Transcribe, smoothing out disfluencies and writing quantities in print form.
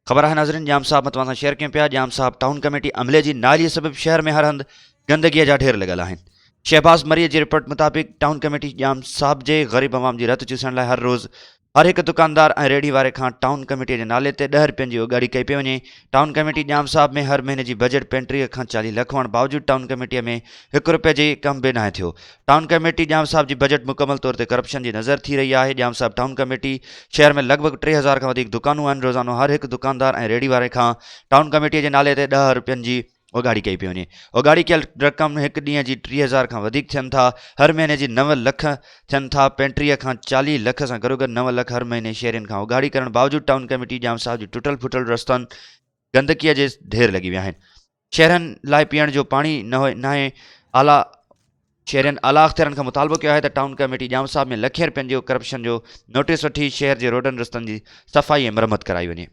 خبر آهي ناظرين ڄام صاحب مان توهان سان شيئر ڪيون پيا ڄام صاحب ٽائون ڪميٽي عملي جي نااهلي سبب شهر ۾ هر هنڌ گندگي جا ڍير لڳل آهن شهباز مري جي رپورٽ مطابق ٽائون ڪميٽي ڄام صاحب جي غريب عوام جي رت چوسڻ لاء هر روز هر هڪ دڪاندار ۽ ريڙهي واري کان ٽائون ڪميٽي جي نالي تي ڏهه رپين جي اوڳاڙي ڪئي پئي وڃي ٽائون ڪميٽي ڄام صاحب ۾ هر مهيني جي بجيٽ 35 کان 40 لک هئڻ باوجود ٽائون ڪميٽي ۾ هڪ رپئي جي ڪم به ناهي ٿيو ٽائون ڪميٽي ڄام صاحب جي بجيٽ مڪمل طور تي ڪرپشن جي نظر ٿي رهي آهي ڄام صاحب ٽائون ڪميٽي شهر ۾ لڳ ڀڳ 3000 کان وڌيڪ دڪانون آهن روزانو هر هڪ دڪاندار ۽ ريڙهي واري کان ٽائون ڪميٽي جي نالي تي ڏهه رپين جي اوڳاڙي ڪئي پئي وڃي. اوڳاڙي ڪيل رقم هڪ ڏينهن جي 3000 کان وڌيڪ ٿين ٿا، هر مهيني جي نو لک ٿين ٿا، 35 کان 40 لک سان گڏوگڏ نو لک هر مهيني شهرين کان اوڳاڙي ڪرڻ باوجود ٽائون ڪميٽي ڄام صاحب جي ٽٽل ڦٽل رستن گندڪي جي ڍير لڳي ويا آهن. شهرين لاء پيئڻ جو پاڻي ناهي اعليٰ شهرين اعليٰ اختيارن کان مطالبو ڪيو آهي ته ٽائون ڪميٽي ڄام صاحب ۾ لکين رپين جو ڪرپشن جو نوٽيس وٺي شهر جي روڊن رستن جي صفائي ۽ مرمت ڪرائي وڃي.